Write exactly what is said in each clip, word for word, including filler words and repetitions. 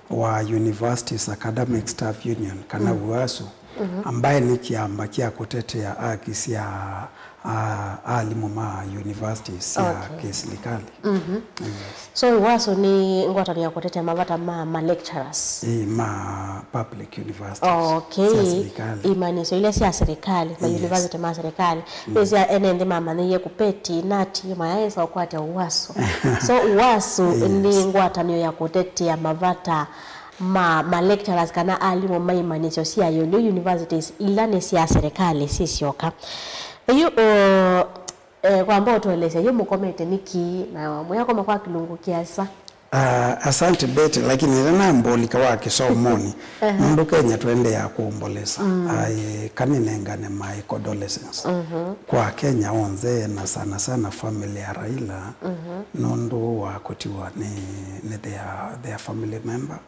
wa Universities Academic Staff Union, kana UASU, ambaye nĩ kĩama kya kũtetea haki sya, ah, alimũ ma universities sya kĩsilikalĩ. Yes. So, UASU nĩ ngwatanĩo ya kũtetea mavata ma, ma lecturers. Ĩ, ma public universities sya silikalĩ. Imanyĩsyo ila sya serikali, ma university ma serikali. Nĩsya ene nthĩ mamanyĩie kũpeti nati mayaĩsa ũkwatya UASU. So, UASU nĩ ngwatanĩo ya kũtetea mavata ma, ma lecturers kana alimũ ma imanyĩsyo sya ĩũlũ universities ila nĩ sya serikali syĩ syoka. Yu, uh, eh, kwamba ũtũelesya yu mũkomete nĩkĩ na mwĩakoma kwa kĩlungu kĩasa? Ah, asante Betty, lakini ĩla nambũlika wa kĩsomonĩ, nũndũ Kenya tũendeea kũmbolesa. Ai, kanĩnengane my condolences kwa Kenya onthe, na sana sana family ya Raila, nũndũ wa kũtiwa nĩ, nĩ their, their family member.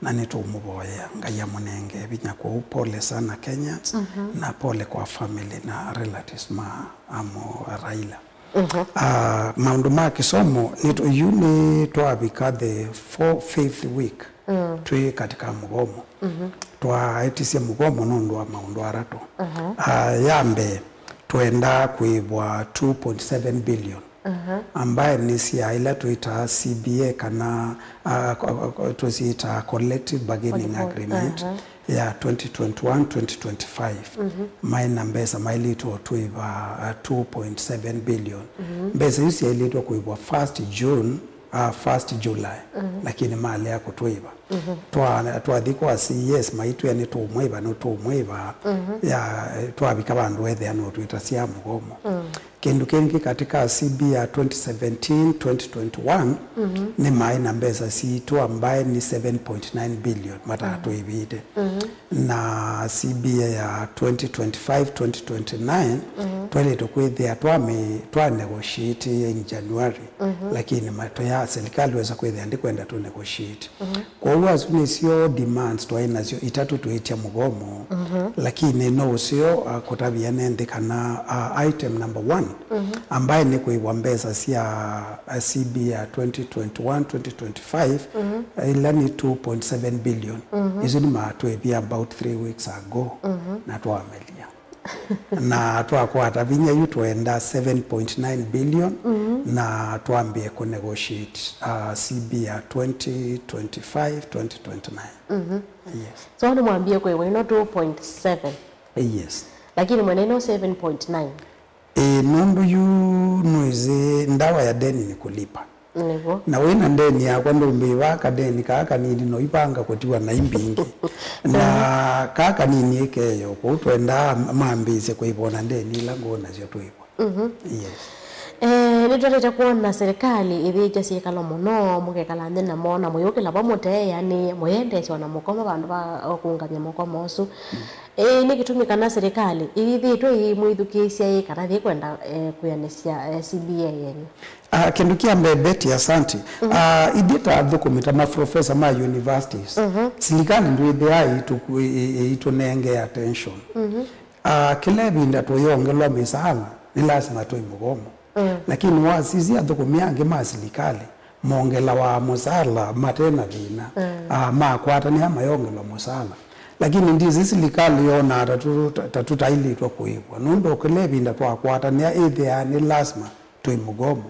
Na nĩtũũmũvoyea Ngai amũnenge vinya. Kwoou pole sana Kenyans, na pole kwa family na relatives ma amo Raila. Ah, maũndũ ma kĩsomo, nĩ tũ-, yu nĩ twavika the four, fifth week twĩ katika mũgomo. Twaetisye mũgomo nũndũ wa maũndũ atatũ. Ah, ya mbee, twendaa kũĩvwa two point seven billion, ambaye nĩ sya ila twĩtaa C B A kana, ah, ko-, ko-, tũsyĩtaa collective bargaining agreement ya twenty twenty-one, twenty twenty-five. Maĩ na mbesa maĩlĩtwe ũtũĩva, uh, two point seven billion. Mbesa isu syaĩlĩtwe kũĩvwa first June, uh, first July, lakini malea kũtũĩva. Twa-, twathi kwa C E S, maitwĩa nĩtũũmwĩva, nĩtũũmwĩva. Ya, twavika vandũ ethĩa no twĩtasya mũgomo. Kĩndũ kĩngĩ, katika C B ya twenty seventeen, twenty twenty-one, nĩ maĩ na mbesa sitũ ambaye nĩ seven point nine billion matatũĩvĩte. Na C B ya twenty twenty-five, twenty twenty-nine, twaĩlĩtwe kwĩthĩa twamĩ-, twa negotiate in January, lakini mato ya serikali wesa kwĩthĩa ndikwenda tũ negotiate. Kwoou asu nĩsyo demands twaĩ nasyo itatũ twĩtya mũgomo, lakini no ũseo, uh, kũtavia nĩ nthĩ kana, uh, item number one, ambaye nĩ kũĩvwa mbesa sya, uh, C B ya twenty twenty-one, twenty twenty-five, ila nĩ two point seven billion. Isu nĩmatwĩvie about three weeks ago, na twamelia. Na twakwata vinya yu twenda seven point nine billion, na twambie kũ negotiate, uh, C B ya twenty twenty-five, twenty twenty-nine. Yes. So nĩmwambie kwĩwa ino two point seven? Yes. Lakini mwene ino seven point nine? Ĩ, nũndũ yu nũĩsĩ ndawa ya deni ni kulipa. Nĩw'o. Na wĩ na ndeni yakwa ndũmbĩĩvaa kadeni kaa kanini no ivanga kũtiwa na imbingĩ. Na kaa kanini ĩkeyo, kwoou twendaa mambĩĩsye kũĩvwa na ndeni ila ngũ nasyo twĩvwa. Yes. Eh, nĩtwendete kwona serikali ĩthĩĩtya syĩkalo mũno, mũkekala nthĩ namo na mũyũkĩla vamwe mũteeanĩe, mũyendeesya ona mũkomo vandũ va kũũngamya mũkomo ũsu. Eh, nĩ kĩtumi kana serikali ĩyĩthĩĩtwe ĩimwĩthukĩĩsya ĩ kana yĩkwenda, eh, kwĩanĩsya, eh, C B A yenyu? Ah, kĩndũ kya mbee, Betty, asanti. Ah, ithyĩ ta athũkũmi, ta maprofesa ma universities, silikalĩ ndwĩthĩaa ĩitũ-, ĩ-, ĩ-, ĩitũnengee attention. Ah, kĩla ĩvinda tũyongelwa mĩsaala, nĩ lasima twĩ mũgomo. Lakini wasisya athũkũmi angĩ ma silikalĩ, mongelawa mũsaala mate na thĩna. Ah, makwatanĩa mayongelwa mũsaala. Lakini ndisi silikalĩ yonaa ta tũ-, ta, ta tũtaĩlĩtwe kũĩvwa. Nũndũ kĩla ĩvinda twakwatanĩa, ĩthĩaa nĩ lasima twĩ mũgomo.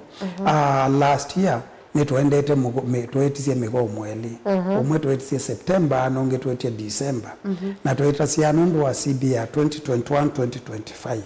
Ah, last year, nĩtũendete mũgo-, mĩ-, twetisye mĩgomo elĩ. Ũmwe twetisye September, na ũngĩ twetie December. Na twetasya nũndũ wa C B ya twenty twenty-one, twenty twenty-five.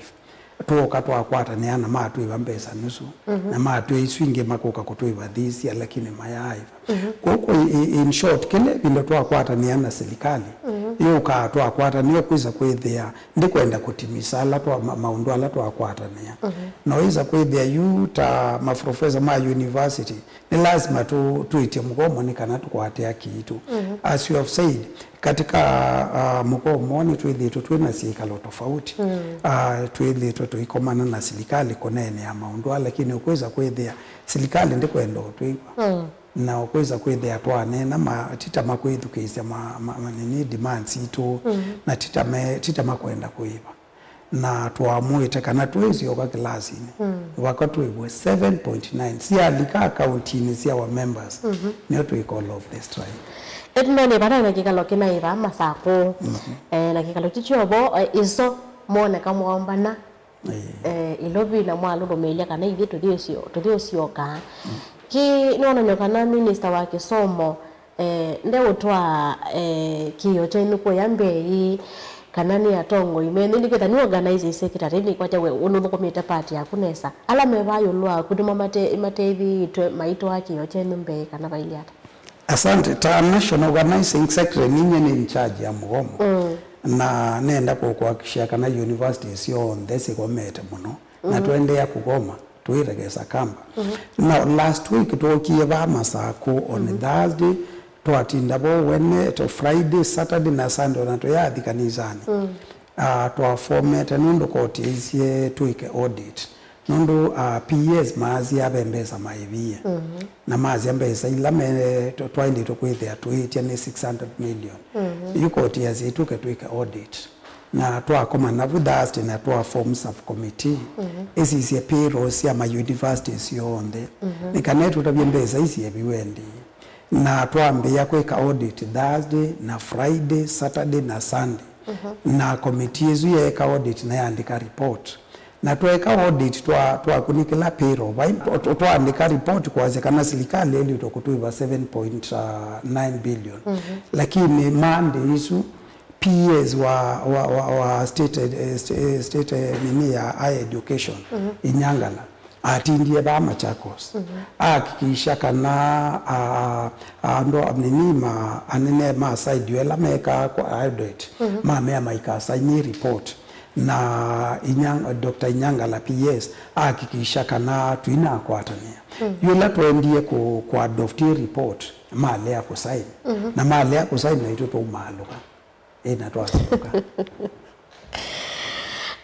Twooka twakwatanĩa na matwĩva mbesa nusu, na matwĩa isu ingĩ makũka kũtwĩva this year, lakini mayaaĩva. Kwoou, i-, i-, in short, kĩla ĩvinda twakwatanĩa na silikalĩ, yũkaa twakwatanĩa kwĩsa kwĩthĩa ndikwenda kũtimisa ala twa, ma-, maũndũ ala twakwatanĩa. No ĩsa kwĩthĩa yu ta maprofesa ma university, nĩ lasima tũ-, twĩtye mũgomo nĩ kana tũkwate haki itũ. As you have said, katika, ah, mũgomo nĩ twĩthĩĩtwe twĩ na syĩkalo tofauti. Ah, twĩthĩĩtwe tũikomana na silikalĩ kũneenea maũndũ aa, lakini ũkwĩsa kwĩthĩa silikalĩ ndĩkwenda ũtwĩw'a. Na ũkwĩsa kwĩthĩa twaneena ma, ti ta makwĩthukĩĩsya ma, ma, ma, nini, demands itũ, na ti ta me, ti ta makwenda kũĩva. na twamwĩte kana twĩsyoka kĩlasinĩ, mm, vaka twĩw'e seven point nine syalika akauntinĩ sya our members, mhm, nĩo twĩka all of the strike. Ĩtũnonĩ vana na kĩkalo kĩnaĩ vaa Masakũ, mhm, eh, na kĩkalo kyu kyovo, eh, iso moneka mwaombana, ĩĩ, eh, ilovi na mwalũlũmĩĩlya kana ithyĩ tũthiũsyo-, tũthiũsyoka. Mm. Kĩ nĩwonany'a kana minista wa kĩsomo, eh, ndeũtwaa, eh, kĩĩo kyenyu kũya mbee, kana nĩ atongoi menyu, nĩkwĩtha nĩ organizing secretary, nĩkwatya we ũnũthũkũmĩte part yaku nesa. Ala me vaa ĩũlũ waku nĩmo mate-, mateithĩĩtwe maitwaa kĩĩo kyenyu mbee, kana vailye ata? Asante. Ta National Organizing Secretary, ninyie nĩ in charge ya mũgomo. Mm. Na nenda kũkuhakikishia kana university syonthe sikomete mũno. Na, mhm, tũendeea kũgoma, tũiregesa kamba. Mhm. Na last week twokie vaa Masakũ on, mhm, Thursday, twatinda vo Wednesday, Friday, Saturday na Sunday, ona tũyathi kanisanĩ. Mm. Ah, twafomete nũndũ koti yaisye twĩke audit. Nũndũ, ah, P Es maasya ve mbesa maĩvie. Mhm. Na maasya mbesa ila me, tw-, twaĩlĩtwe kwĩthĩa tũĩtye nĩ six hundred million. Mhm. Yu koti yasya ĩtũke twĩke audit. Na twakoma navu Thursday na twa form subcommittee, mhm, ĩsisye payroll sya ma universities yonthe. Mhm. Nĩ kana ĩtũtavye mbesa ii syeviwe ndĩĩ. Na twambĩĩa kwĩka audit Thursday na Friday, Saturday na Sunday. Mhm. Na committee ĩsu yeeka audit na yaandĩka report. Na tweeka audit twa, twakunĩkĩla payroll. Vai, tw-, twaandĩka report kwasya kana silikalĩ ĩlĩtwe kũtwĩva seven point nine billion. Mhm. Lakini Monday ĩsu, P Es wa, wa, wa, wa state, eh, st-, eh, state, eh, nini ya higher education, mhm, Inyangala, atindie vaa Machakos. Mhm. Ahakikisha kana, ah, ah, andũ a-, nini ma, anene ma side ĩla mekaa kwa audit, mhm, mamea maikasaini report. Na Inyang-, Doctor Inyangala P Es ahakikisha kana twinakwatanĩa. Mm. Yu ĩla twendie ku, ku adopt report, malea kũsaini. Mhm. Na malea kũsaini naitũ twaumaalũka. Ĩ, na twasyoka.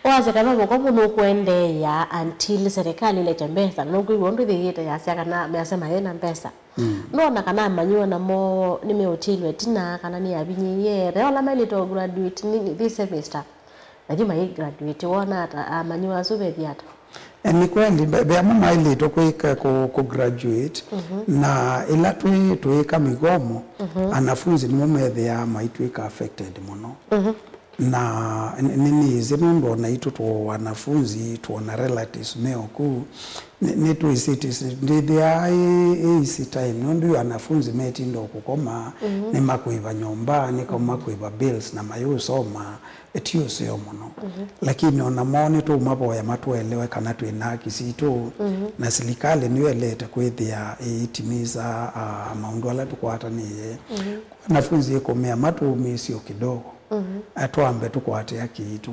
Wasya kana mũgomo nũkũendeea until serikali ĩlete mbesa, na nũkwĩw'a ũndũ ĩthĩĩte yasya kana measya mayĩ na mbesa. Mm. Nũona kana amanyĩw'a namo nĩmeũtilwe ĩtina kana nĩyavinyĩie. Ve ala maĩlĩte o graduate nĩ, nĩ this semester, na yu mai graduate, wona ata amanyĩw'a asu vethi ata? E, nĩ kweli, ve, ve amwe maĩlĩtwe kwĩka kũ, kũ graduate, mhm, na ĩla twĩ, twĩka migomo, mhm, anafunzi nĩmo methĩaa maitwĩka affected mũno. Mhm. Na nĩ, nĩ, nĩnĩsĩ nũndũ o naitũ tũ wanafunzi, twona relatives me o kũu, nĩ, nĩtwĩsĩ ndĩthĩaa ĩ, ĩ easy time, nũndũ yu anafunzi metinda o kũkoma, mhm, nĩmakũĩva nyũmba, nĩkau makũĩva bills na mayũsoma, ti ũseo mũno. Mhm. Lakini ona moo nĩtũũmavoya matũelewe kana twĩ na haki sitũ, mhm, na silikalĩ nĩyo ĩlete kwĩthĩa ĩitimisa, ah, maũndũ ala tũkwatanĩie. Mhm. Wanafunzi ĩkũmĩa matũũmĩĩsye o kidogo. Mhm. Atwambe tũkwate haki itũ.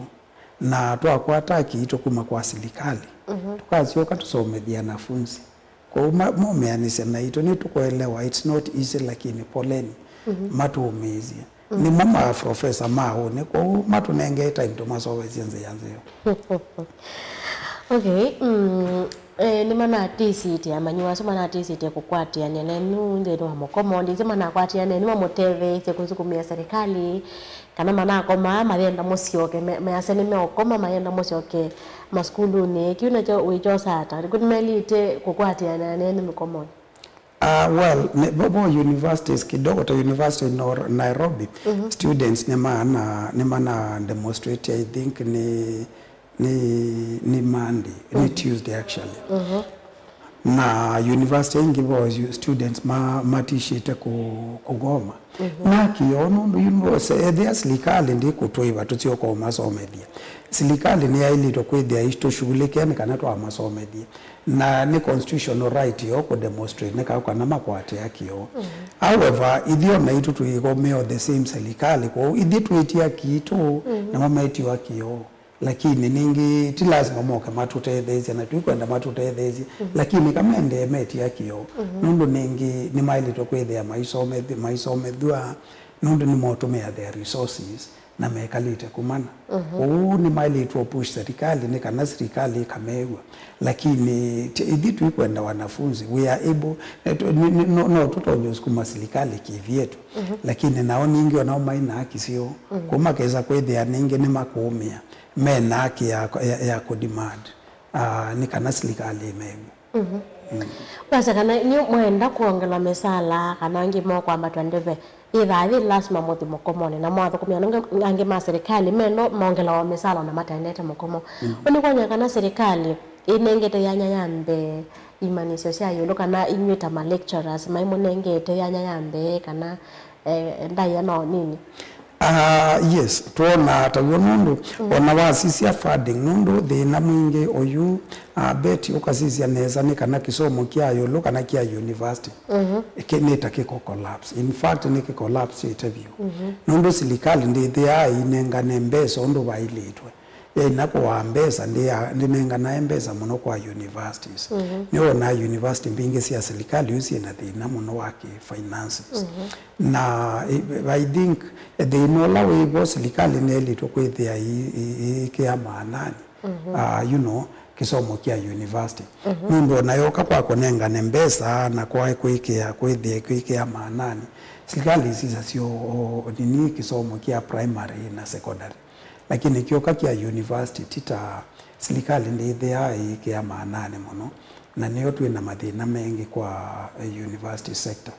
Na twakwata haki itũ kuma kwa silikalĩ, mhm, tũkasyoka tũsomethye anafunzi. Kwoou ma-, momeanĩsya naitũ, nĩtũkũelewa, it's not easy, lakini poleni, mhm, matũũmĩĩsye. Mhm. Nĩmo ma professor ma ũnĩ, kwoou matũnengee time tũmasovesye nzĩa nzeo. Okay, mm, eh, nĩmanatĩsĩtye, amanyĩw'a asu manatĩsĩtye kũkwatĩanĩa nenyu nthĩnĩ wa mũkomo, ndĩsĩ manakwatĩanĩa nenyu mamũtetheesye kũsukumĩa serikali, kana manakomaa mayenda mũsyoke, me-, measya nĩmeũkoma mayenda mũsyoke masukulunĩ. Kĩu nakyo wĩkyosa ata? Nĩkũ nĩmelĩte kũkwatĩanĩa nenyu mĩkomonĩ? Ah, well, nĩ, vo, vo universities kidogo ta University of Nor-, Nairobi, mhm, students nĩmana, nĩmana demonstrate, I think, nĩ, nĩ, nĩ Monday, nĩ, mhm, Tuesday actually. Mhm. Na university ingĩ vo yu-, students ma-, matishĩte kũ-, kũgoma. Mhm. Na kĩo nũndũ university, ethĩa silikalĩ ndĩkũtũĩva tũsyoka ũmasomethya. Silikalĩ nĩyaĩlĩtwe kwĩthĩa ĩtũshughulikia nĩ kana twamasomethye. Na nĩ constitutional right yoo kũdemonstrate nĩ kau kana makwate haki yoo. Mhm. However, ithyĩ o naitũ twĩkomeo the same silikalĩ, kwoou ithyĩ twĩtie haki itũ, mhm, namo metiwa haki yoo. Lakini ningĩ ti lazima moke matũtetheesye, na tũikwenda matũtetheesye. Mhm. Lakini kamendee metie haki yoo. Mhm. Nũndũ ningĩ nĩmaĩlĩtwe kwĩthĩa maisome-, maisomethw'a, nũndũ nĩmotũmĩa their resources. na mekalĩte kũmana. Ũu nĩmaĩlĩtwe push serikali nĩ kana serikali ĩkamew'a. Lakini ti- ithyĩ tũikwenda wanafunzi, we are able, eh, tu- ni- ni- no, no tũtonye ũsukuma serikali kĩvyetu. Lakini nao ningĩ onao mai na haki syoo. Kũu makesa kwĩthĩa ningĩ nĩmakũũmĩa, me na haki ya, ya, ya kũdemand, ah, nĩ kana serikali ĩmew'a. Wasya kana nĩ mwenda kwongelwa mĩsala kana angĩ mokwambatwa ndeve, yĩthaa yĩ lasima mũthi mũkomonĩ na mwathũkũmĩa angĩ, angĩ ma serikali meno mongelawa mĩsala ona mataendete mũkomo. Ũnĩkwany'a kana serikali ĩnengete yanya ya mbee imanyĩsyo sya ĩũlũ kana inyw'ĩ ta ma lecturers maimũnengete yanya ya mbee kana eh, ndaĩa no nini? Ah, yes, twonaa taw'o nũndũ ona wasisya funding, nũndũ thĩna mwingĩ ũyu, ah, Betty, ũkasisya nesa nĩ kana kĩsomo kya ĩũlũ kana kya university kĩ- nĩ ta kĩko collapse. In fact, nĩ kĩ collapse ĩte vyũ. Nũndũ silikalĩ ndĩthĩaa ĩinengane mbesa ũndũ vaĩlĩtwe. Yaina kũaa mbesa, ndĩa- ndĩnenganae mbesa mũno kwa universities. Nĩwonaa university mbingĩ sya silikalĩ yu syĩ na thĩna mũno wa kĩ finances. Na I, I think thĩna ũla wĩ vo, silikalĩ nĩelĩtwe kwĩthĩa ĩ- ĩ- ĩkĩa maanani, ah, you know, kĩsomo kya university. Nũndũ ona yoka kwa kũnengane mbesa na kwa kwĩkĩa kwĩthĩa kwĩkĩa maanani, silikalĩ isisasyo o- nini kĩsomo kya primary na secondary. Lakini kyoka kya university, ti ta silikalĩ ndĩthĩaa ĩikĩa maanani mũno, na nĩyo twĩ na mathĩna mengĩ kwa, eh, university sector.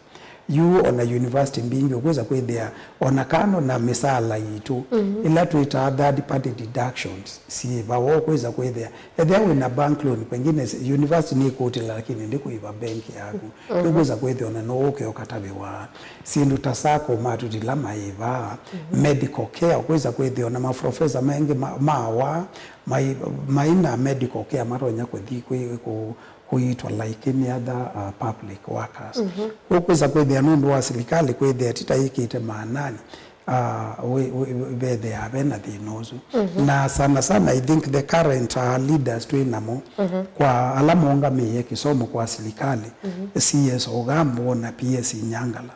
Yu ona university mbingĩ ũkwĩsa kwĩthĩa ona kando na mĩsaala yitũ, ĩla twĩtaa third party deductions, syĩ vawa ũkwĩsa kwĩthĩa. Ethĩa wĩ na bank loan, pengine s- university nĩkũtĩla, lakini ndĩkũiva benki yaku. Ũkwĩsa kwĩthĩa ona no ũke ũkatavĩwa. Syĩndũ ta sacco matutila maĩva, medical care, ũkwĩsa kwĩthĩa ona maprofesa maingĩ ma- mawa, mai- mai na medical care matonya kũthi kwĩ- kũ- kũitwa like any other, uh, public workers. Ũkwĩsa kwĩthĩa nũndũ wa silikalĩ kwĩthĩa tita ĩkĩte maanani, uh, we- we- vethĩaa ve na thĩna ũsu. Na sana sana, I think the current, uh, leaders twĩ namo, kwa ala maũngamĩe kĩsomo kwa silikalĩ, C S Ogambo na P S Nyangala,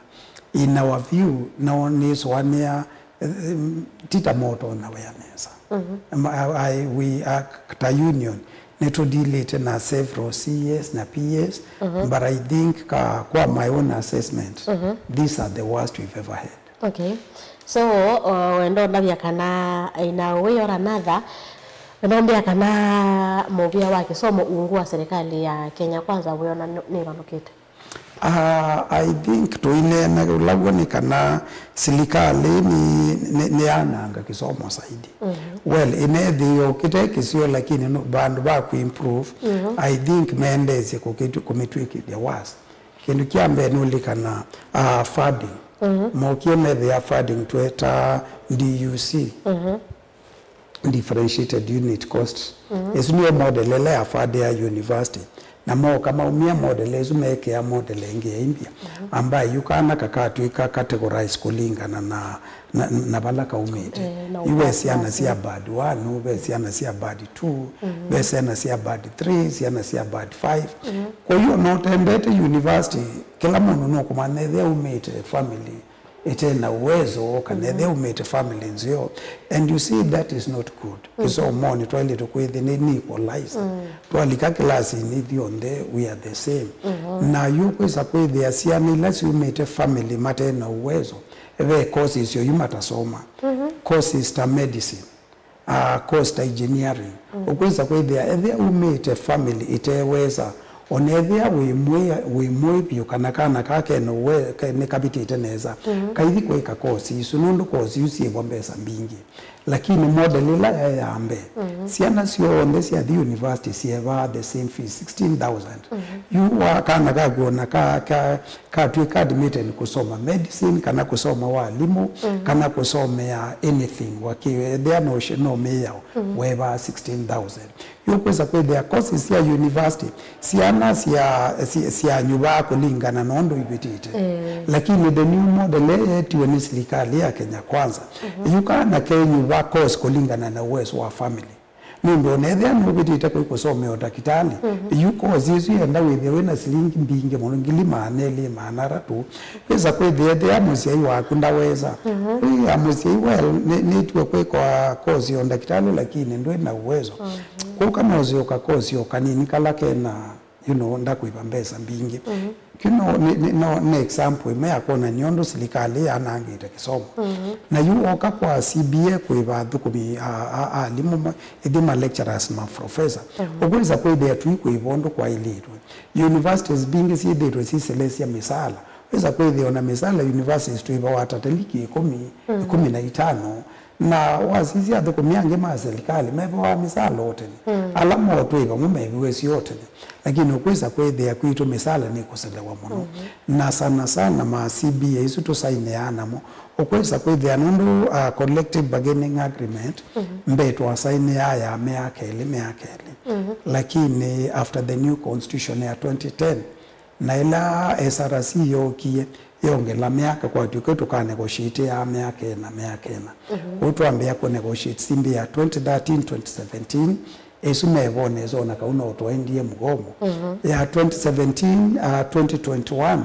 in our view, nao nĩsũanĩa, eh, ti ta motonya wĩa nesa. Ma- I- we are, ta union, nĩtũdilĩte na several C S na P S, but I think ka, kwa my own assessment, these are the worst we've ever had. Okay. So, uh, wenda ũndavya kana in a way or another, wenda ũmbĩa kana mũvĩa wa kĩsomo ungu wa serikali ya Kenya Kwanza wĩona nĩ- nĩvalũkĩte? Ah, I think tũineena ũla w'o nĩ kana silikalĩ nĩ- nĩ- nĩyananga kĩsomo zaidi. Well, ĩnethĩĩo kĩte kĩseo, lakini no- vandũ va kũimprove, I think meendeesye kũkĩtũ- kũmĩtw'ĩkĩthya worse. Kĩndũ kya mbee nũlikana, ah, funding. Mokie methĩa funding tweta D U C, differentiated unit cost. Ĩsu nĩyo model ĩla ya funding ya university. Na mooka maumia model ĩsu, mekĩa model ĩngĩ ya India, ambayo yu kana kakatw'ĩka categorized kũlingana na, na, na vala kaumĩte. Eh, na yu ve syana sya bad one, ve syana sya bad two, ve syana sya bad three, syana sya bad five. Kwa hiyo, no tendete university, kĩla mũndũ nũkũmanya ethĩa umĩte family ĩte na uwezo, kana ethĩa umĩte family nzeo. And you see, that is not good. Kĩsomonĩ twaĩlĩte kwĩthĩ nĩ, nĩ equalize. Twalika kĩlasinĩ ithyonthe, we are the same. Na yu kwĩsa kwĩthĩa syana ila syumĩte family mate na uwezo, ve courses oyu matasoma. Courses ta medicine, ah, course ta engineering. Ũkwĩsa kwĩthĩa ethĩa umĩte family ĩteweza, ona ethĩa wĩ mwĩ- wĩ mũĩ vyũ kana kana ka kena uwe- ke- nĩkavĩtĩte nesa, kaithi kwĩka course isu, nũndũ course isu syĩvo mbesa mbingĩ. Lakini model ĩla yaĩ ya mbee, syana syonthe syathi university syevaa the same fees, sixteen thousand. Yu wa kana kaku ona ka, ka, katw'ĩka admitted kũsoma medicine, kana kũsoma walimũ, kana kũsomea anything, waki- ethĩa no sh- no mĩao, wevaa sixteen thousand. Yu kwĩsa kwĩthĩa courses sya university, syana sya, sya, sya nyuvaa kũlingana na ũndũ ivĩtĩte. Lakini the new model ĩĩ yetiwe nĩ silikalĩ ya Kenya Kwanza, yu kana ke nyuvaa course kũlingana na uwezo wa family. Nũndũ ona ethĩa nũvĩtĩte kũi kũsomea ũtakĩtalĩ, yu kosi ĩsu yenda wĩthĩe wĩ na silingi mbingĩ mũno, ngili maana elĩ, maana atatũ, wĩsa kwĩthĩa ethĩa mũsyai waku ndaweza. Wĩa mũsyai, well, nĩ- nĩtw'e kwĩka kosi ya ũndakĩtalĩ, lakini ndwĩ na uwezo. Kũu kana ũsyoka kosi o kanini kala kena, you know, ndakũĩva mbesa mbingĩ. Kĩu no, nĩ, nĩ, no, nĩ example ĩmwe ya kwonany'a ũndũ silikalĩ yanangĩte kĩsomo. Na yu woka kwa C B A kũĩva athũkũmi a, a, a alimũ ma- ĩthi ma lecturers, ma professor, ũkwĩsa kwĩthĩa tũi kũĩva ũndũ kwaĩlĩtwe. Universities mbingĩ syĩthĩtwe siselesya mĩsaala. Wĩsa kwĩthĩa ona mĩsaala universities tũĩvawa ta taliki ĩkũmi, ĩkũmi na itano, na wasisya athũkũmi angĩ ma silikalĩ mevawa mĩsaala o tene. Ala mo twĩ vamwe meviwe syo tene. Lakini ũkwĩsa kwĩthĩa kwitũ mĩsaala nĩkũselewa mũno. Na sana sana ma C B A isu tũsainĩaa namo, ũkwĩsa kwĩthĩa nũndũ, uh, collective bargaining agreement mbee twasainĩaa ya mĩaka ĩlĩ, mĩaka ĩlĩ. Lakini after the new constitution ya twenty ten, na ĩla S R C yookie, yongela myaka, kwatw'ĩka tũka negotiate ya myaka ĩna, myaka ĩna. Kwoou twambĩĩa kũ negotiate C B A ya twenty thirteen, twenty seventeen, ĩsu mevonesa ona kau no twaendie mgomo. Ya twenty seventeen, uh, twenty twenty-one,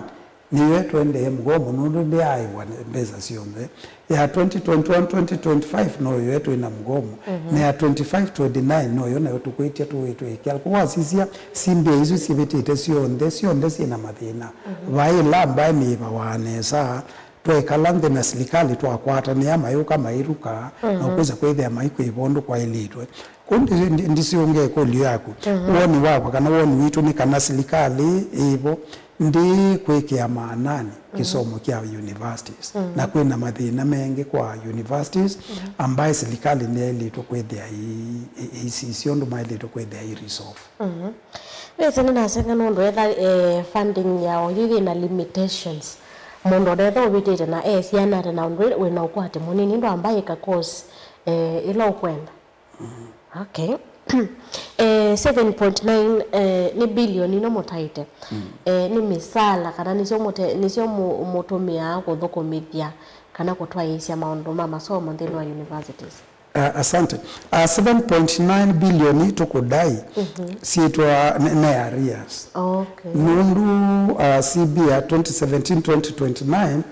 nĩyo twaendee mgomo nũndũ ndĩaaĩwa mbesa syonthe. Ya twenty twenty-one, twenty twenty-five noyo twĩ na mgomo. Na ya twenty-five twenty-nine noyo nayo tũkwĩtya tũĩ twĩkĩala. Kwoou wasisya, C B A isu syĩvĩtĩte syonthe, syonthe syĩ na mathĩna. Vai ĩla ambae nĩĩvawa nesa, twekala nthĩ na silikalĩ twakwatanĩa, mayũka mairuka, na ũkwĩsa kwĩthĩa maikwĩva ũndũ kwaĩlĩtwe. Kwoou ndi- ndi- ndisiũngĩa ĩkũlyo yaku. Woni wakwa kana woni witũ nĩ kana silikalĩ ĩvo ndĩkwĩkĩa maanani kĩsomo kya universities, na kwĩna mathĩna mengĩ kwa universities ambaye silikalĩ nĩyaĩlĩtwe kwĩthĩa ĩ- ĩ- ĩisisya ũndũ maĩlĩtwe kwĩthĩa ĩ resolve. Wĩsĩ nĩnaseng'a nũndũ etha, eh, funding ya oyu yĩna limitations. Mũndũ onetha ũvĩtĩte na e syana ate na ũndũ wĩna ũkwati mũnini ndwamba ĩka course, eh, ĩla ũkwenda. Okay. Eh, seven point nine, eh, nĩ bilioni ino mũtaĩte. Eh, nĩ mĩsala kana nĩsyo mũte- nĩsyo mũ- mũtũmĩaa kũthũkũmĩthya kana kũtwaĩĩsya maũndũ ma masomo nthĩnĩ wa universities? Uh, asante. Uh, seven point nine bilioni tũkũdai syĩtwa nĩ- nĩ arrears. Okay. Nũndũ, uh, C B ya twenty seventeen twenty twenty-nine,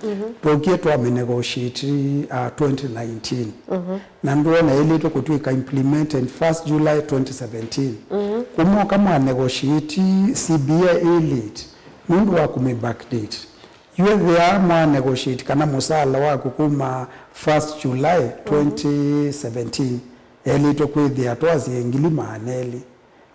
twokie twamĩnegotiate, uh, twenty nineteen. Na ndwona ĩlĩtwe kũtw'ĩka implemented first July twenty seventeen. Kumwoka mwa negotiate C B A ĩ late nũndũ wa kũmĩ backdate. Yu ethĩa mwa negotiate kana mũsala waku kuma first July twenty seventeen, elĩtwe kwĩthĩa twasye ngili maana elĩ.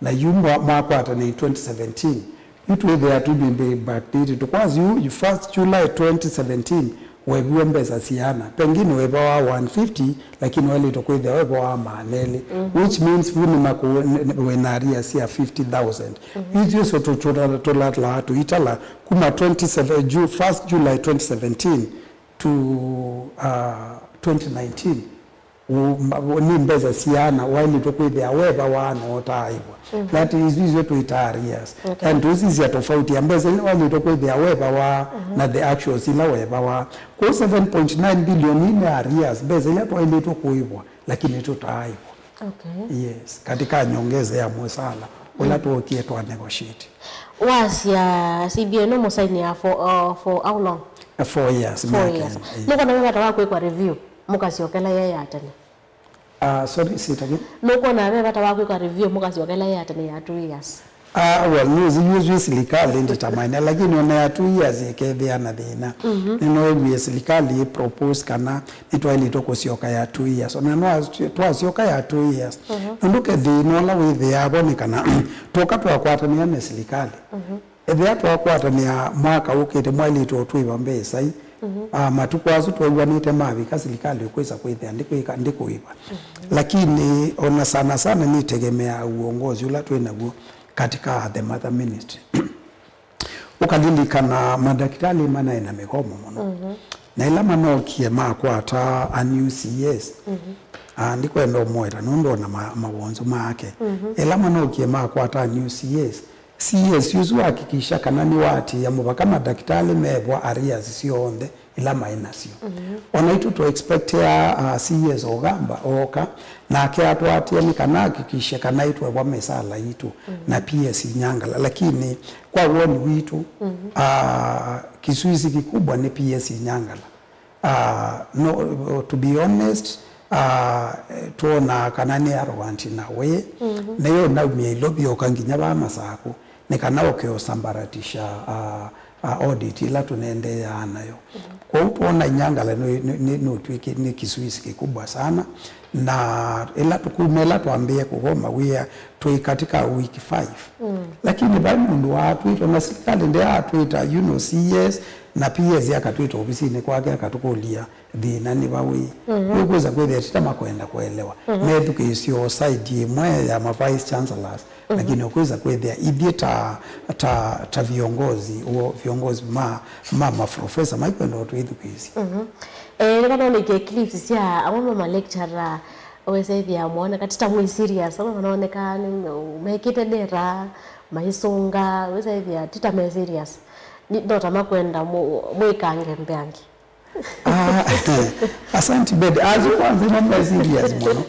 Na yu mwa- mwakwatanĩa twenty seventeen, yu twĩthĩa tũmĩmbĩ backdate. Tũkwasya yu first July twenty seventeen, weviwe mbesa siana. Pengine wevawa one fifty, lakini waĩlĩtwe kwĩthĩa wevawa maana elĩ, which means vu nĩ maku- nĩ- nĩ- wĩna arrears sya fifty thousand. Ithyĩ syo tũ- tũla- tũlatalaa tũitala kuma twenty-seven Ju- first July twenty seventeen to, uh, twenty nineteen. U- ma- nĩ mbesa siana waĩlĩtwe kwĩthĩa wevawa na ũtaaĩvwa. That is, isu twĩtaa arrears. Okay. And tũsisya tofauti ya mbesa ila waĩlĩtwe kwĩthĩa wevawa na the actuals ila wevawa. Kwoou seven point nine billion nĩ arrears, mbesa ila twaĩlĩtwe kũĩvwa lakini tũtaaĩvwa. Okay. Yes, katika nyongeza ya mũsala ũla twokie twa negotiate. Wasya C B A no mũsainĩa for, uh, for how long? Uh, four years. Four years. Nũkwona ve vata wa kwĩkwa review mũkasyokela yĩ ya tene? Uh, sorry, say it again. Nũkwona ve vata wa kwĩkwa review mũkasyokela yĩ ya tene ya two years? Ah, well, nĩũsĩ yu ĩsu silikalĩ nditamaine, lakini ona ya two years ĩkethĩa na thĩna. Nĩnoewie silikalĩ ĩ propose kana nĩtwaĩlĩtwe kũsyoka ya two years. Ona no twasyoka ya two years. Nũndũ ke thĩna ũla wĩthĩaa vo nĩ kana twoka twakwatanĩa na silikalĩ. Ethĩa twakwatanĩa mwaka ũkĩte mwaĩlĩtwe ũtwĩva mbesai, ah, matukũ asu twew'anĩte mavika, silikalĩ ũkwĩsa kwĩthĩa ndĩkwĩka, ndĩkũĩva. Lakini ona sana sana nĩtegemeaa uongozi ũla twĩ naw'o katika the mother ministry. Ũkalilikana madakitali manaĩ na mĩgomo mũno. Na ĩla manokie makwata a new C S, ah, ndikwenda ũmũeta nũndũ ona ma- mawonzu make. Ĩla manokie makwata a new C S, C S ũsu hakikisha kana nĩwaatĩĩa mũvaka madakitali mevwa arrears syonthe ila maĩ nasyo. Ona itũ tũ expectea, uh, C S Ogamba ooka, nake atwatie nĩ kana ahakikishe kana itwevwa mĩsala yitũ na P S Nyangala, lakini kwa woni witũ, uh, kisuisi kikubwa nĩ P S Nyangala. Uh, no, to be honest, uh, twonaa kana nĩ arrogant in a way, nĩyo naumia Ilovi oka nginya vaa Masaku, nĩ kana oke ũsambaratisha, uh, uh, audit ĩla tũneendeeaa nayo. Kwoou twona Inyangala nĩ, nĩ, nĩ, nũtw'ĩkĩ-, nĩ kisuisi kikubwa sana, na ĩla tũkuma ĩla twambĩĩe kũvoma wĩa twĩ katika week five. Lakini vai mũndũ waatwĩta, na silikalĩ ndĩaatwĩta, you know, C S na P S akatwĩta ovisinĩ kwake akatũkũlya thĩna nĩ va wĩ. Nĩũkwĩsa kwĩthĩa ti ta makwenda kũelewa. Methukĩĩsye o side ĩmwe ya ma vice chancellors, lakini ũkwĩsa kwĩthĩa ithyĩ ta, ta, ta viongozi, o viongozi ma, ma maprofesa maikwenda o twĩthukĩĩsya. Eh, nĩkanonĩkie clips sya amwe ma malecturer, wĩsa ĩthĩa mooneka ti ta mwĩ serious, amwe manooneka nĩ mekĩte ndeta, maisũnga, wĩsa ĩthĩa ti ta me serious. Nĩ, no ta makwenda mũ-, mwĩkange mbeange. Ah, asante, Betty. Asu kwanza nĩ me serious mũno.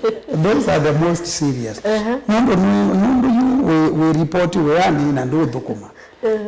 Those are the most serious. Nũndũ nũ-, nũndũ yu wĩ, wĩ report wĩanĩ na ndũthũkũma.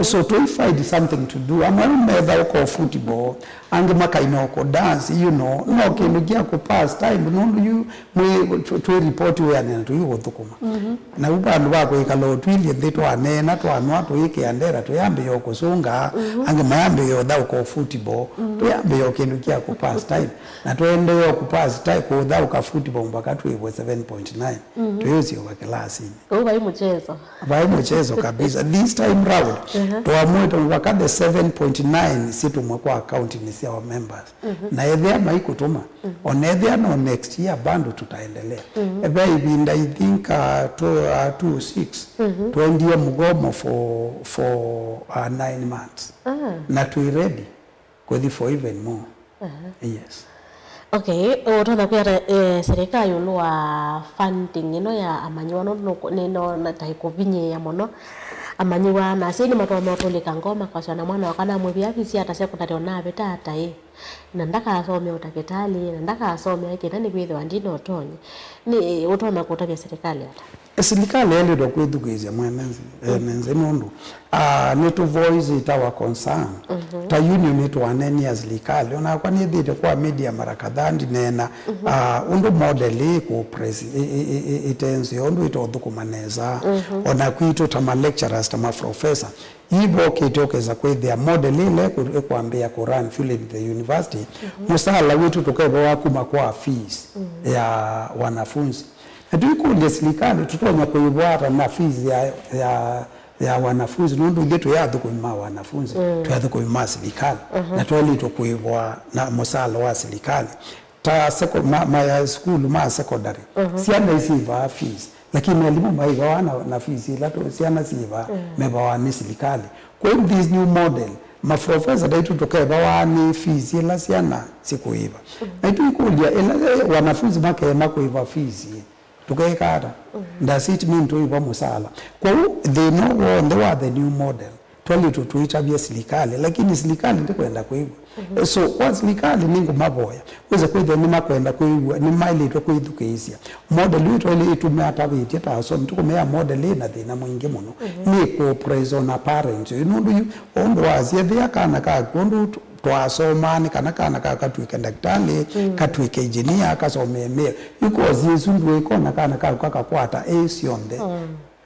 So to find something to do. Amwe metha ũko football, angĩ makaina ũko dance, you know. No kĩndũ kya kũ pass time, nũndũ yu mwĩ, twĩ, twĩ report wĩanĩ na tũi ũthũkũma. Na u vandũ va kwĩkala ũtwilye nthĩ twaneena, twanwa, tũikĩa ndera, tũyambĩĩa o kũsũnga, angĩ mayambĩĩa ũthaũka o football, tũyambĩĩa o kĩndũ kya kũ pass time, na tũendeea o kũ pass time, kũthaũka football mpaka twĩvwe seven point nine, tũyũsyoka kĩlasinĩ. Kũu vai mũchezo. Vai mũchezo kabisa. This time round, twamwĩte mpaka the seven point nine situmwe kwa akauntinĩ sya our members. Na ethĩa maikũtũma, ona ethĩa no next year bado tutaendelea. Ve ĩvinda, I think, uh, two, uh, two oh six, twaendie mgomo for, for, uh, nine months. Na twĩ ready kũthi for even more. Yes. Okay, ũtonya kwĩa ata, eh, serikali ĩũlũ wa funding ĩno ya amanyĩw'a, nũndũ nũkũ-, nĩnona ta ĩkũvinyĩĩa mũno amanyĩw'a, na asyai nĩmatonya ũtũlĩka ngoo makasya na mwana wakwa namwĩvĩa fees ata secondary onavĩta ata ĩ. Na ndakasomea ũtakĩtalĩ, na ndakasomea kĩna nĩkwĩthĩwa ndina ũtonyi. Nĩ ũtonya kũtavya silikalĩ ata? Silikalĩ yaĩlĩtwe kwĩthukĩĩsya mwene nthĩ, ene nthĩ nũndũ, ah, nĩtũ voice our concern. Ta union nĩtwaneenie silikalĩ. Onakwa nĩthĩte kwa media mara kadhaa ndineena, ah, ũndũ model ĩĩ kũ press ĩ-, ĩ-, ĩ-, ĩ-, ĩte nzeo, ũndũ ĩtothũkũma nesa. Ona kwitũ ta ma lecturers, ta ma professor, ivokĩte ũkesa kwĩthĩa model ĩla ĩkũ-, ĩkwambĩĩa kũ run Philip the University, mũsaala witũ tũkevawa kuma kwa fees ya wanafunzi. Na tũikũlya silikalĩ, tũtonya kũĩvwa ata na fees ya, ya, ya wanafunzi, nũndũ ithyĩ twĩ athũkũmi ma wanafunzi, twĩ athũkũmi ma silikalĩ, na twaĩlĩtwe kũĩvwa na mũsaala wa silikalĩ. Ta seko-, ma, ma ya sukulu ma secondary. Syana isyĩvaa fees, lakini alimũ maĩvawa na, na fees ila tũ-, syana syĩvaa, mevawa nĩ silikalĩ. Kwa hiyo this new model, maprofesa taitũ tũkevawa nĩ fees ila syana sikũĩva. Na itũikũlya, ila, eh, wanafunzi makeema kũĩva fees, tũkeeka ata? Does it mean tũĩva mũsaala? Kwoou thĩna w'onthe wa the new model, twaĩlĩtwe tũitavye silikalĩ, lakini silikalĩ ndĩkwenda kwĩw'a. So, kwa silikalĩ nĩngũmavoya, wĩse kwĩthĩa nĩmakwenda kwĩw'a, nĩmaĩlĩtwe kwĩthukĩĩsya. Model ĩyo twaĩlĩ ĩtume atavĩtye ta asomi, tũkũmea model ĩna thĩna mwingĩ mũno. Nĩ kũ press on a parent. Nũndũ yu, ũndũ wasya, ethĩa kana kaku, ũndũ tw-, twasomaa, nĩ kana kana kaku katw'ĩke ndakĩtalĩ, katw'ĩke engineer, kasomee mĩao. Yu course ĩsu ndwĩkona kana kaku kakakwata ĩ syonthe.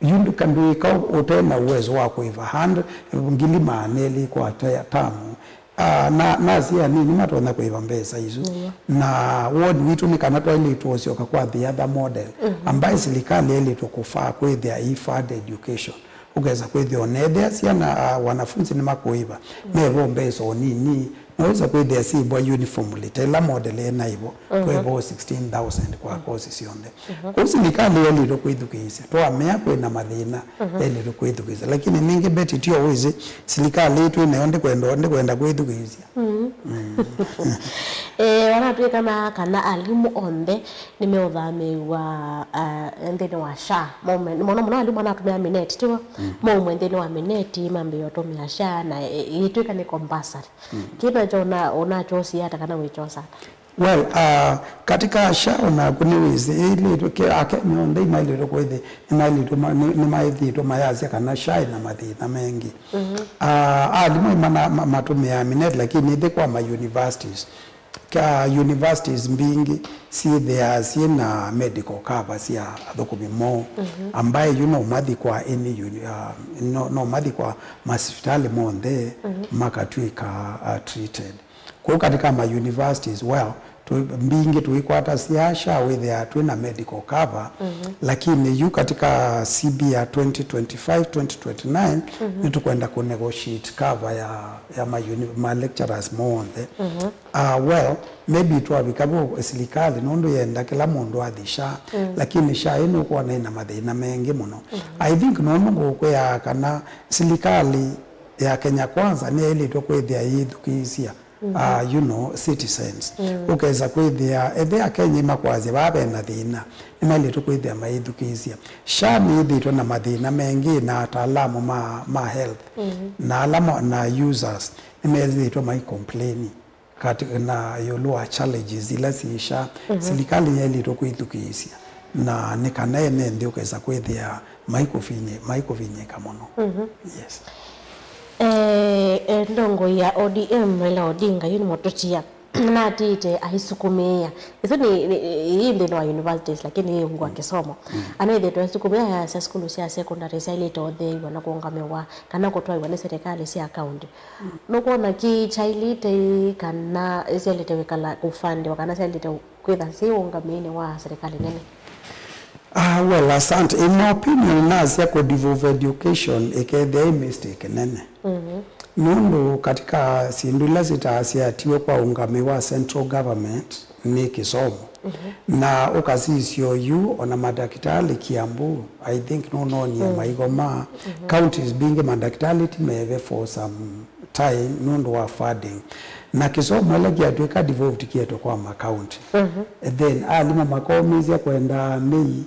Yu ndũ-, ndwĩka ũte na uwezo wa kũĩva hundred, ngili maana elĩ kwa te-, tamu. Ah, na, na asyai anini matonya kũĩva mbesa isu. Na woni witũ nĩ kana twaĩlĩtwe ũsyoka kwa the other model, ambaye silikalĩ yaĩlĩtwe kũfaa kwĩthĩa ĩ fund education. Ũkesa kwĩthĩa onethĩa syana, ah, wanafunzi nĩmakũĩva, mevo mbesa o nini, no wĩsa kwĩthĩa syĩvwa uniformly, ta ĩla model ĩnaĩvo, twĩvo sixteen thousand kwa course syonthe. Kwoou silikalĩ yaĩlĩtwe kwĩthukĩĩsya. Twamea kwĩna mathĩna, yaĩlĩtwe kwĩthukĩĩsya. Lakini ningĩ Betty tio wĩsĩ, silikalĩ ĩĩ twĩ nayo ndĩkwenda, ndĩkwenda kwĩthukĩĩsya. Mm. Eh, wanatwĩkana kana alimũ onthe nĩmeũthamĩĩw'a, ah, nthĩnĩ wa SHA. Maume, mũno mũno alimũ anatũmĩa mineti, tiw'o? Mm. Maume nthĩnĩ wa mineti, mambĩĩe ũtũmĩa SHA, na, eh, ĩtw'ĩka nĩ compulsory. Mm. Kĩĩ nakyo ũna-, ũnakyosie ata kana wĩkyosa ata? Well, uh, katika SHA onaku nĩwĩsĩ, ĩlĩtwe ke-, Akenya onthe imaĩlĩtwe kwĩthĩ-, nĩmaĩlĩtwe ma-, nĩ-, nĩmaĩthĩtwe mayasya kana SHA ĩna mathĩna mengĩ. Mhm. Ah, alimũ mana-, ma-, matũmĩaa mineti, lakini ĩthĩ kwa ma universities. Ka universities mbingĩ syĩthĩaa syĩ na medical cover sya athũkũmi moo, mhm, ambaye yu no mathi kwa any uni-, ah, no, no mathi kwa masivitalĩ monthe, mhm, makatw'ĩka, ah, treated. Kũu katika ma universities, well, tũ-, mbingĩ tũikwata sya SHA wĩthĩaa twĩ na medical cover, mhm, lakini yu katika C B ya twenty twenty-five, twenty twenty-nine, mhm, nĩtũkwenda kũ negotiate cover ya, ya ma uni-, ma lecturers monthe. Mhm. Ah, well, maybe twavika vo silikalĩ nũndũ yenda kĩla mũndũ athi SHA, mm, lakini SHA ĩno ũkwona ĩna mathĩna mengĩ mũno. Mhm. I think nũndũ ngũkwĩaa kana silikalĩ ya Kenya Kwanza nĩyaĩlĩtwe kwĩthĩa yĩthukĩĩsya, mhm, ah, you know, citizens. Mm. Ũkesa kwĩthĩa, ethĩa Akenya makwasya vaa vena thĩna, nĩmaĩlĩtwe kwĩthĩa mayĩthukĩĩsya. SHA nĩyĩthĩĩtwe na mathĩna mengĩ, na ataalamu ma, ma health, mhm, na ala ma, na users nĩmethĩĩtwe mai complain kati, na ĩũlũ wa challenges ila syĩ SHA. Mhm. Silikalĩ yaĩlĩtwe kwĩthukĩĩsya, na nĩ kana ene nthĩ ũkesa kwĩthĩa maikũvinyĩ-, maikũvinyĩka mũno. Mhm. Yes. Eh, eh, ndongoi ya O D M Raila Odinga, yu nĩmũtũtia, natiĩte aisukumĩĩa. Ĩsu nĩ, nĩ, ĩ nthĩnĩ wa universities, lakini yĩ ungu wa kĩsomo. Mm. Anethĩtwe aisukumĩĩa ayasya sukulu sya secondary syaĩlĩte ũtheew'a na kũũngamĩwa kana kũtwaĩwa nĩ serikali sya county. Mm. Nũkwona kĩ kyaĩlĩte ĩ kana syaĩlĩte wĩkala kũfandĩwa kana syaĩlĩte kwĩtha syĩ ũngamĩinĩ wa serikali nene? Ah, well, asante. In my opinion, nasya kũ devolve education ĩkethĩa ĩ mistake nene. Mhm. Nũndũ katika syĩndũ ila sitaasya atiwe kwa ũngamĩ wa central government nĩ kĩsomo. Mhm. Na ũkasisya oyu, ona madakitali Kiambu, I think nũnonie, mm, maigo ma, mhm, counties mbingĩ madakitali ti meve for some time nũndũ wa funding. Na kĩsomo ĩla kĩatw'ĩka devolved kĩetwe kwa ma county. Mhm. And then alimũ makomĩsya kwenda mei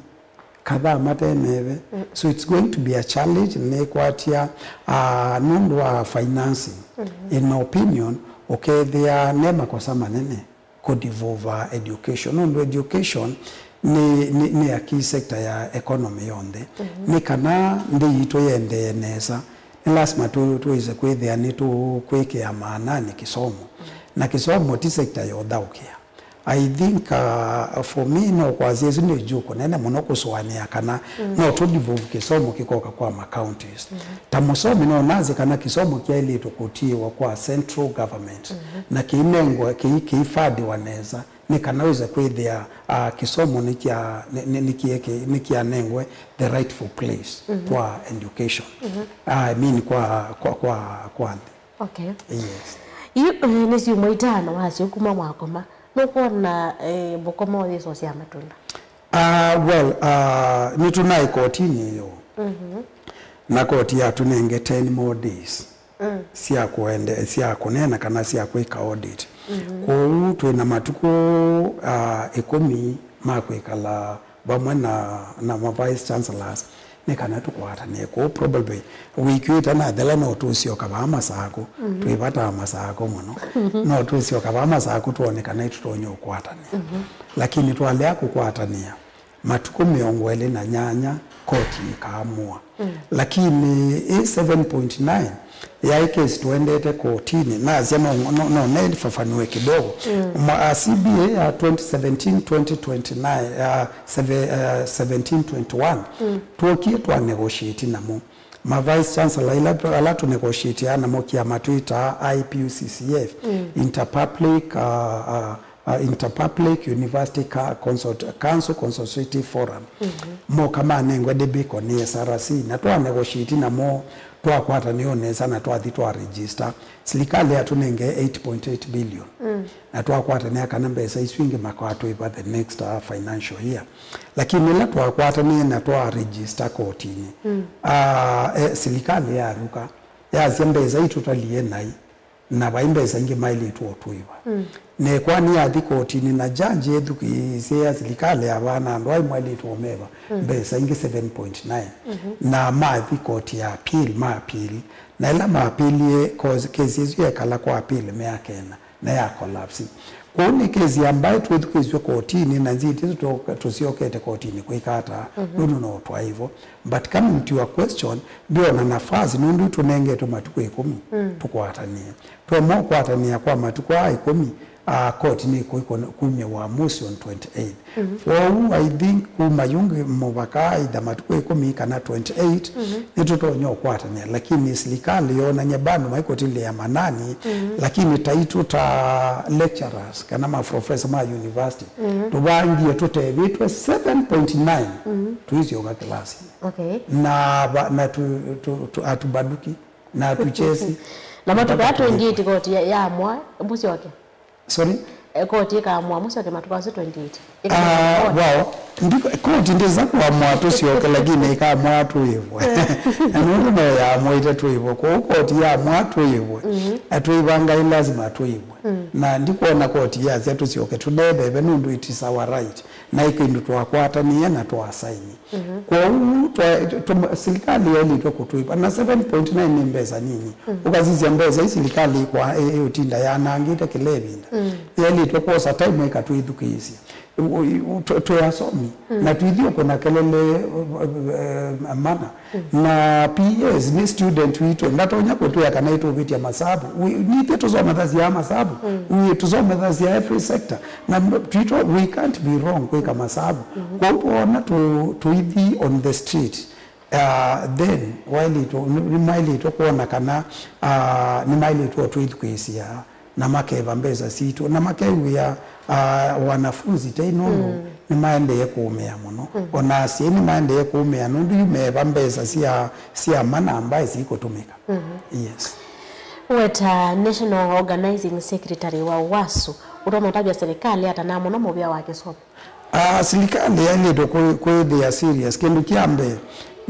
kadhaa mate meve. Mm. So it's going to be a challenge, nĩkwatya, ah, nũndũ wa financing. Mhm. In my opinion, ũkethĩa ne makosa manene kũ devolve education. Nũndũ education nĩ, nĩ, nĩ a key sector ya economy yonthe. Mhm. Nĩ kana nthĩ yitũ yendee nesa, nĩ lasima tũ-, tũwĩse kwĩthĩa nĩtũkwĩkĩa maananĩ kĩsomo. Mhm. Na kĩsomo ti sector ya ũthaũkĩa. I think, uh, for me, no kwasya ĩsu nĩ juu kũnene mũno kũsũanĩa kana, mm, no tũ devolve kĩsomo kĩkoka kwa ma counties. Mhm. Ta mũsomi no nasye kana kĩsomo kyaĩlĩtwe kũtiĩwa kwa central government, mhm, na kĩinengwa, kĩi-, kĩifadiwa nesa, nĩ kana wĩse kwĩthĩa, uh, kĩsomo nĩkya-, nĩ, nĩ, nĩkĩeke-, nĩkyanengwe the rightful place, mhm, kwa education. Mhm. I mean, kwa, kwa, kwa, kwa nthĩ. Okay. Yes. Yu, eh, nĩ syumwa itano wasyo kuma wakoma. Nũkwona, eh, mũkomo ũyĩsosya matunda? Ah, well, ah, nĩtũnaĩ kotinĩ ĩyo. Mhm. Na koti yatũnenge ten more days, mm, sya kũende-, sya kũneena kana sya kwĩka audit. Mhm. Kwoou twĩ na matukũ, ah, ĩkũmi ma kwĩkala vamwe na, na ma vice chancellors, nĩ kana tũkwatanĩe kũu. Probably wiki ĩtanathela no tũsyoka vaa Masakũ, mhm, twĩ vata Masakũ mũno. Mhm. No tũsyoka vaa Masakũ twone kana nĩtũtonya ũkwatanĩa. Mhm. Lakini twalea kũkwatanĩa, matukũ mĩongo ĩlĩ na nyanya koti ĩkaamũa. Mm. Lakini ĩ seven point nine yaĩ kesi tũendete kotinĩ, nasya no, no, no nĩfafanue kidogo. Mm. Ma, a, C B A ya twenty seventeen twenty twenty-nine, ya seve-, eh, seventeen twenty-one, mm, twokie twa negotiate namo. Ma vice chancellor ila tũ-, ala tũ negotiate namo kĩama twĩtaa I P U C C F, mm, Interpublic, uh, uh, uh, Interpublic University Ca-, Consult-, Council Consultative Forum. Mhm. Moka manengwe debiko nĩ S R C, na twa negotiate namo, twakwatanĩo nesa na twathi twa register. Silikalĩ yatũnenge eight point eight billion. Mm. Na twakwatanĩa kana mbesa isu ingĩ makatwĩva the next, uh, financial year. Lakini ĩla twakwatanĩe na twa register kotinĩ, mm, uh, eh, silikalĩ yaruka, yasya mbesa itũtalie nai. na vai mbesa ingĩ maĩlĩtwe ũtũĩva. Mm. Na ĩkoani yathi kotinĩ na judge ethukĩĩsye ya silikalĩ ya vana andũ ai maĩlĩtwe ũmeva, mm, mbesa ingĩ seven point nine. Mm-hmm. Na mathi koti ya appeal, ma appeal. Na ĩla ma appealie, cause kesi ĩsu yekala kwa appeal mĩaka ĩna, na ya collapse. Kwoou nĩ kesi ambayo twĩthukĩĩsw'e kotinĩ, na nziti ĩsu tũ-, tũsyokete kotinĩ kwĩka ata, mhm, nũndũ no twaĩvo. But coming to your question, ndĩona nafasi, nũndũ tũnengetwe matukũ ĩkũmi, mm, tũkwatanĩe. Twaema ũkwatanĩa kwa matukũ aa ĩkũmi, ah, koti nĩkũi kũn-, kumya ũamusi on twenty-eighth. Mhm. Kwoou, I think kuma yu ngi-, mũvaka either matukũ ĩkũmi kana twenty-eight, mhm, nĩtũtonya ũkwatanĩa, lakini silikalĩ yonany'a bado maikũtilĩĩa manani, mhm, lakini taitũ ta lecturers kana maprofesa ma university, mhm, tũvangie tũtevĩtwe seven point nine, mhm, tũisyoka kĩlasinĩ. Okay. Na va-, na tu, tu, tu, atubaduki, na atuchesi. Na matukũ aa twenty-eight koti ya, yaamũa mũsyoke? Sorry? E, koti ĩkaamũa mũsyoke matukũ asu twenty-eight? Ah, ĩkaamũa. Well, ndiko-, koti ndĩsa kũamũa tũsyoke, lakini ĩkaamũa tũĩvwe. Na nũndũ no yaamũĩte tũĩvwe, kwoou koti yaamũa tũĩvwe, mhm, na twĩvanga ĩ lazima tũĩvwe. Mm. Na ndikwona koti yasya tũsyoke tũneveve nũndũ it is our right. Na ĩ kĩndũ twakwatanĩe na twasaini. Mhm. Kwoou twa-, tũ-, silikalĩ yaĩlĩtwe kũtũĩva, na seven point nine nĩ mbesa nini. Mhm. Ũkasisya mbesa ii silikalĩ ĩkwa-, ĩ-, ĩũtinda yanangĩte kĩla ĩvinda. Mm. Yaĩlĩtwe kwosa time ĩkatwĩthukĩĩsya. U-, u-, u-, tũ-, twĩ asomi, mm, na tũithi ũkũna kelele, uh, uh, uh, mana. Mm. Na P Es nĩ student witũ, ndatonya kũtwĩa kana ĩtũvĩtya masavu. We, nithyĩ tũsomethasya masavu. Mm. We, tũsomethasya every sector. Na no, twitũ, we can't be wrong kwĩka masavu. Mhm. Kwoou twoona tũ-, tũithi on the street, uh, then waĩlĩtwe, nĩ, nĩmaĩlĩtwe kwona kana, uh, nĩmaĩlĩtwe twĩthukĩĩsya na makeva mbesa sitũ, na makew'ĩa, ah, wanafunzi tei nũndũ, mm, nĩmaendee kũũmĩa mũno. Mm. O na asyai nĩmaendee kũũmĩa nũndũ yu meva mbesa sya, sya mana ambaye sikũtũmĩka. Mm-hmm. Yes. We ta National Organizing Secretary wa UWASU, ũtonya ũtavya silikalĩ ata na mũno mũvĩa wa kĩsomo? Ah, silikalĩ yaĩlĩtwe kwĩ-, kwĩthĩa serious. Kĩndũ kya mbee,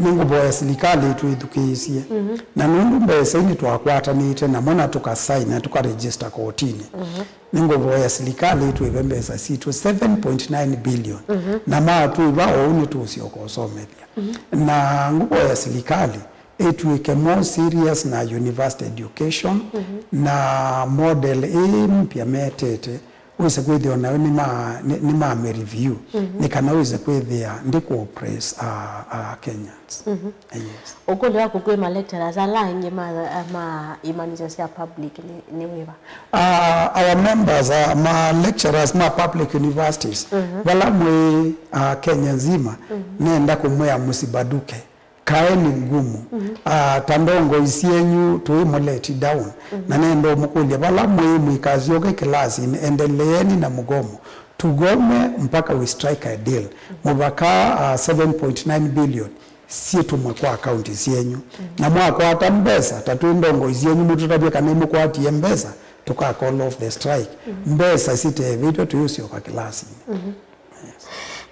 nĩngũvoya silikalĩ ĩtwĩthukĩĩsye. Mhm. Na nũndũ mbesa ii nĩtwakwatanĩte namo na tũkasaini na tũkaregister kotinĩ, mhm, nĩngũvoya silikalĩ ĩtwĩve mbesa sitũ seven point nine billion. Mhm. Na matwĩva ũu nĩtũũsyoka ũsomethya. Mhm. Na ngũvoya silikalĩ ĩtw'ĩke more serious na university education, mhm, na model ĩĩ mpya metete, wĩse kwĩthĩwa nayo nĩma-, nĩ-, nĩmame review, mhm, nĩ kana wĩse kwĩthĩa ndĩkũ oppress, uh, uh, Kenyans. Mhm. Yes. Ũkũlyo waku kwĩ ma lecturers ala angĩ ma, ma imanyĩsyo sya public nĩ, nĩ wĩva? Uh, our members, uh, ma lecturers ma public universities, mhm, vala mwĩ, uh, Kenya nzima, mhm, nenda kũmwĩa mũsibaduke. Kaeni ngumu. Mhm. Ah, ta ndongoi syenyu, tũimũ let down. Mhm. Na nenda ũmũkũlya, vala mwĩ mũikasyoke kĩlasinĩ, endeleeni na mgomo. Tugome mpaka we strike a deal. Mũvaka, ah, seven point nine billion syĩtũmwe kwa akaunti syenyu. Mhm. Na mwakwata mbesa, ta twĩ ndongoi syenyu, mũtũtavye kana imũkwatie mbesa, tũka call off the strike. Mhm. Mbesa sitevĩtwe, tũyũsyoka kĩlasinĩ. Mhm.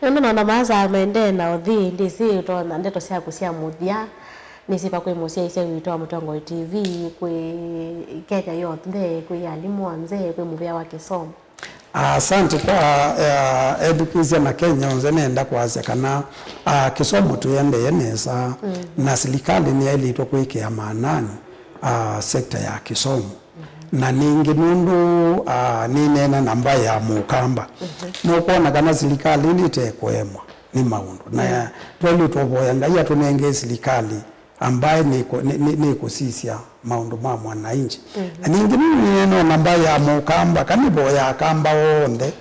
Nũndũ maũndũ maa saa maendee na ũthi, ndĩsĩ ũtonya ndeto syaku sya mũthya, nĩsĩ va kwĩ mũsyaĩĩsya witũ wa Mũtongoi T V, kwĩ Kenya yonthe, kwĩ alimũ onthe, kwĩ mũvĩa wa kĩsomo. Asante kwa, eh, ethukĩĩsya na Kenya onthe, nenda kwasya kana, ah, kĩsomo tũendee nesa, mm, na silikalĩ nĩyaĩlĩtwe kwĩkĩa maanani, ah, sekta ya kĩsomo. Na ningĩ nũndũ, ah, nĩneena na mbaĩ ya Mũkamba, mhm, nũkwona kana silikalĩ nĩte kũemwa nĩ maũndũ. Na, mm, twaĩlĩtwe ũvoya Ngai atũnenge silikalĩ ambaye nĩkũ-, nĩ-, nĩ-, nĩkũsisya maũndũ ma mwananchi. Mhm. Na ningĩ nĩneena na mbaĩ ya Mũkamba, kana nĩvoya Akamba onthe,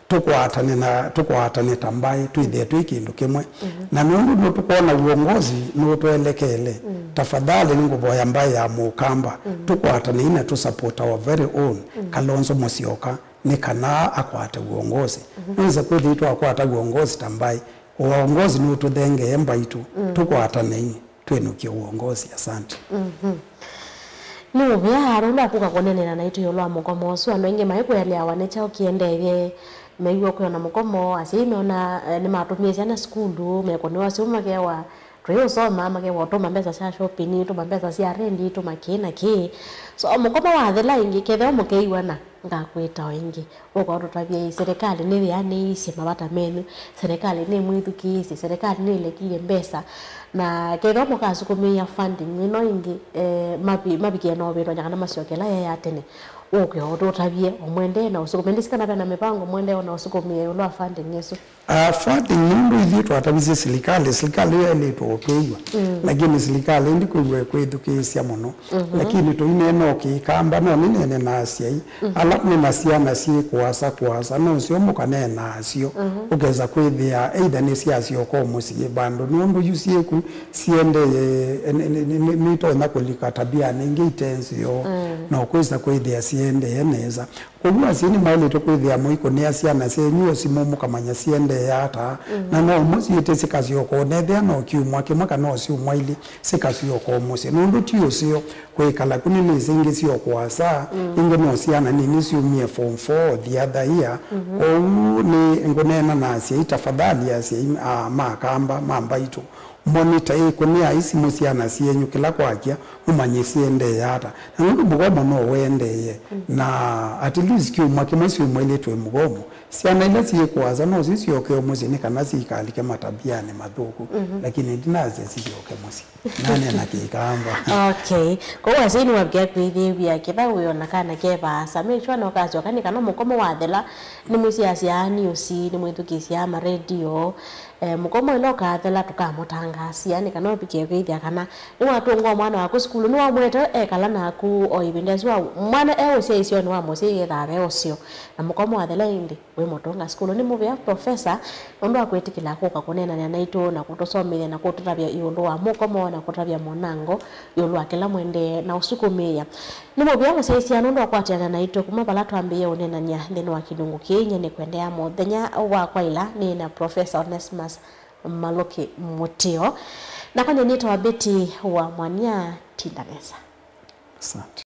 tũkwatane na, tũkwatane ta mbaĩ, twĩthĩe twĩ kĩndũ kĩmwe. Mhm. Na nũndũ nũtũkwona uongozi nũtwelekele, mm, tafadhali nĩngũvoya mbaĩ ya Mũkamba, mm, tũkwatane na tũ support our very own, mm, Kalonzo Musyoka, nĩ kana akwate uongozi. Mhm. Nĩwĩsa kwĩthĩwa twakwata uongozi ta mbaĩ, uongozi nũtũthengee mbaitũ, mm, tũkwatane. Twĩnũkye uongozi. Asante. Mhm. Nĩ mũvea ũla ũkũka kũneenea naitũ ĩũlũ wa mũkomo ũsu. Andũ aingĩ maikweleawa nĩ kyaũ kĩendeeye, mew'a kwĩ ona mũkomo, asyai meona, eh, nĩmatũmie syana sukulu, mekũnĩwa syũmũ makewa Twĩ ũsoma, makewa ũtũma mbesa sya shopping, itũma mbesa sya rent, itũma kĩĩ na kĩĩ. So, mũkomo wathela ĩngĩ, kethĩwa mũkeiw'ana, ngakwĩta o ĩngĩ. Ũka ũtũtavye, serikali nĩyĩanĩisye mavata menyu, serikali nĩmwĩthukĩĩsye, serikali nĩlekilye mbesa. Na kethĩwa mũkasukumĩĩa funding ĩno ĩngĩ, eh, mavi-, mavikie na ũvĩndwa nyakana masyokela yaya tene. Ũke ũtũtavye, o mwendeee na ũsukumĩe. Ndĩsĩ kana vena mĩvango mwendeee na ũsukumĩe ĩũlũ wa funding ĩsu. Ah, funding nũndũ ithyĩ twatavisye silikalĩ, silikalĩ yaĩlĩtwe ũtwĩw'a. Mm. Lakini silikalĩ ndikwĩw'a ĩkwĩthukĩĩsya mũno. Mhm. Lakini tũineena o Kĩkamba, no nĩneene na asyai. Mhm. Ala mwĩ na syana syĩ kũasa kũasa, no syo mũkaneena nasyo. Mhm. Ũkesa kwĩthĩa either nĩsyasyoka o mũsyĩ vandũ, nũndũ yu syĩku siendee, nĩ, nĩ, nĩ, nĩ, nĩitonya kũlika tabianĩ ingĩ ite nzeo, mm, na ũkwĩsa kwĩthĩa siendee nesa. Kwoou asyai nĩmaĩlĩtwe kwĩthĩa mũikũnĩa syana syenyu o simũ mũkamanya siendee ata, mm, na no ũmwe syĩtĩ sikasyoka, onethĩa no kyumwa kĩmwe kana o syumwa ilĩ sikasyoka o mũsyĩ, nũndũ ti ũseo kwĩkala ku nĩ nĩsĩ ingĩ syo kũasa, mm, ingĩ no syana nini syumie form four the other year. Mhm. Kwoou nĩ ngũneena na asyai, tafadhali asyai, ah, ma Kamba, ma mbaitũ, monita ĩkũnĩai simũ syana syenyu kĩla kwakya, mũmanye siendee ata. Na nũndũ mũgomo no ũendee, mm, na at least kyumwa kĩmwe syumwa ilĩ twĩ mũgomo, syana ila syĩ kũasa no sisyoke o mũsyĩ nĩ kana sikalike matabianĩ mathũku, mhm, lakini ndinasya sisyoke mũsyĩ. Naneena Kĩkamba. Okay. Kwoou asyai nĩwavikĩa kwĩthĩĩw'a kĩtha wĩ o na kana ke vaasa, make sure no kasyoka nĩ kana mũkomo wathela, nĩmwĩsyaasya news, nĩmwĩthukĩĩsya maredio. Eh, mũkomo ĩla ũkathela tũkamũtangaasya nĩ kana ũvikĩe kwĩthĩa kana nĩwatũnga o mwana waku sukulu, nĩwamũete ekala naku o ĩvinda ĩsu wa mwana e ũsyaĩĩsyonĩ wa mũsyai ethĩawa ve ũseo, na mũkomo wathela ĩndĩ wĩ mũtũnga sukulu. Nĩ mũvea Professor nũndũ wa kwĩtĩkĩla kũka kũneenany'a naitũ na kũtũsomethya na kũtũtavya ĩũlũ wa mũkomo na kũtavya mũnango ĩũlũ wa kĩla mũendee na ũsukumĩĩa. Nĩ mũvea mũsyaĩĩsya nũndũ wa kũatĩana naitũ kuma vala twambĩĩe ũneenany'a nthĩnĩ wa kĩlungu kĩĩ. Nyie nĩkũendeea mũthenya wa kwaĩla nĩ na Professor Onesmus Malũki Mũtĩo. Nakwa nyie nĩtawa Betty wa Mwania. Tinda nesa. Asante.